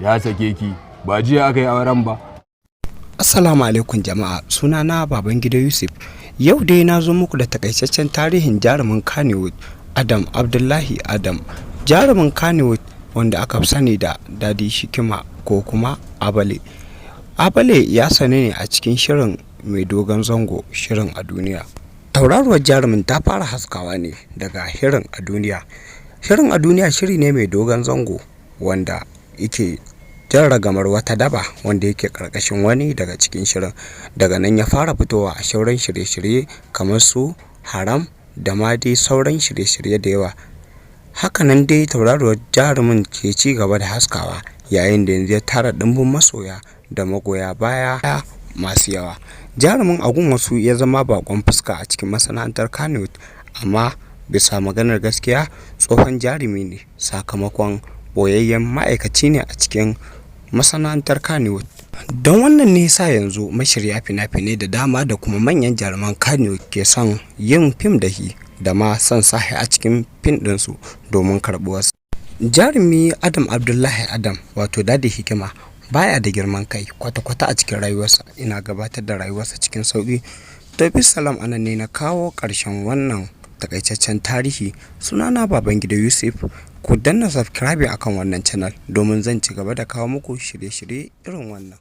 Ya sake ki, ba jiya aka yi auren ba. Assalamu alaikum jama'a, sunana Babangida Yusuf. Yau dai na zo muku da takaitaccen tarihin jarumin Kannywood Adam Abdullahi Adam. Jarumin Kannywood wanda aka fi sani da Daddy Shikima ko kuma Abale. Abale ya sanu ne a cikin shirin mai dogon zango, Shirin a Duniya. Tauraruwar jarumin ta fara haskawa ne daga Shirin a Duniya. Shirin a Duniya shiri ne mai dogon zango wanda yake jan ragamar wata daba wanda yake karkashin wani daga cikin shirin. Daga nan ya fara fitowa a sauran shirye-shirye kamar su Haram da ma dai sauran shirye-shirye da yawa. Hakanan dai tauraruwar jarumin ke ci gaba da haskawa yayin da yanzu ya tara ɗimbin masoya da magoya baya masu yawa. Jarumin a gun wasu ya zama bakon fuska a cikin masana'antar Kannywood, amma bisa maganar gaskiya tsohon jarumi ne, sakamakon boyayyen ma'aikaci ne a cikin masana'antar Kannywood. Don wannan ne sa yanzu mashirya fina-finai da dama da kuma manyan jaruman Kannywood ke son yin fim da shi da ma son sa a cikin fim ɗinsu domin karɓuwarsa. Jarumi Adam Abdullahi Adam, wato Daddy Hikima, baya da girman kai kwata-kwata a cikin rayuwarsa, ina gabatar da rayuwarsa cikin sauƙi. To, salam, anan ne na kawo ƙarshen wannan takaitaccen tarihi. Sunana Babangida Yusuf. Ku danna subscribe akan wannan channel domin zan ci gaba da kawo muku shirye-shirye irin wannan.